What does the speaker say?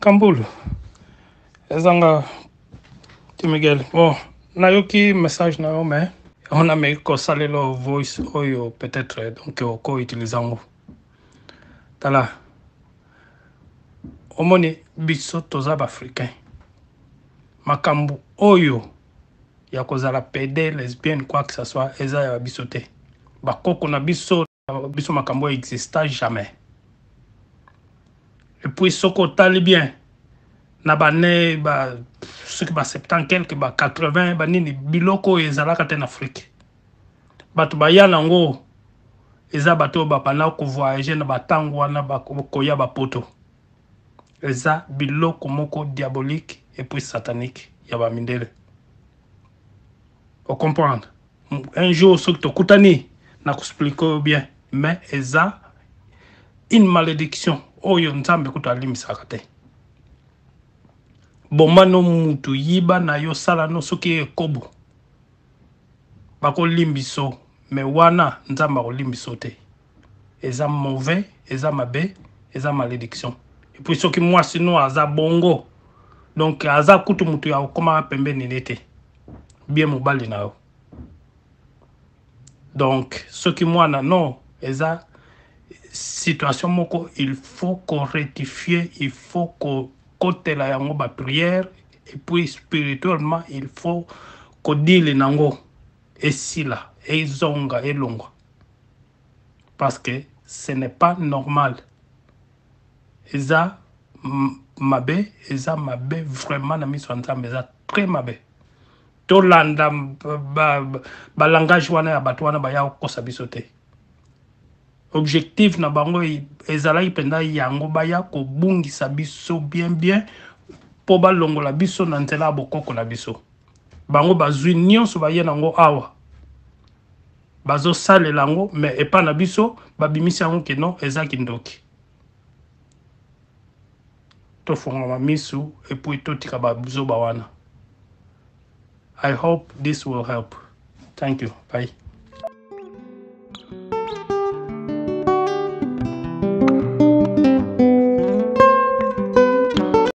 Kambulu, ezanga ti Miguel. Bon, nayoki message na yo, mais on ameki kosalela voice oyo peut-être donc oko utiliser yango. Tala, omoni biso toza baafricain, makambo oyo ya kozala pédé, lesbienne, quoi que ce soit, eza ya biso te. Bakoko na biso, biso makambo oyo exista jamais. Et puis soki otali bien na bane ba soki ba 70 quelque, ba 80, banini, biloko oyo ezalaka te na Afrique. Bato baya nango eza bato oyo babanda kovoyage na batango wana, bakoya bapoto. Eza biloko moko diabolique et puis satanique ya bamindele, ocomprendre. Un jour soki tokutani, na koexpliquer oyo bien, mais eza une malédiction oyo Nzambe kutu alimbisaka te. Bomba no mutu, yiba na yo, sala no soki ekobo, bakolimbiso, mais wana Nzambe akolimbiso te. Eza mauvais, eza mabe, eza malédiction. Et puis soki mwasi no aza bongo, donc aza kutu mutu ya kokóma pembeni ne te, bien mobali na yo. Donc soki mwana no eza situation moko, il faut korectifier, il faut kokotela yango baprière, et puis spirituellement il faut kodile nango, esila, ezonga, elongwa, parce que ce n'est pas normal. Eza mabe, eza mabe vraiment na miso ya Nzambe, eza très mabe. Tolanda balangage ba wana ya bato wana baya kokosa biso te. Objectif na bango ezalaki mpenza yango, baya kobungisa biso bien bien mpo balongola biso na nzela ya bokoko na biso. Bango bazwi nyonso, baye nango awa, bazosalela yango, mais epa na biso babimisi yango que non, eza kindoki. Tofongama misu et puis totika bazoba wana. I hope this will help. Thank you, bye.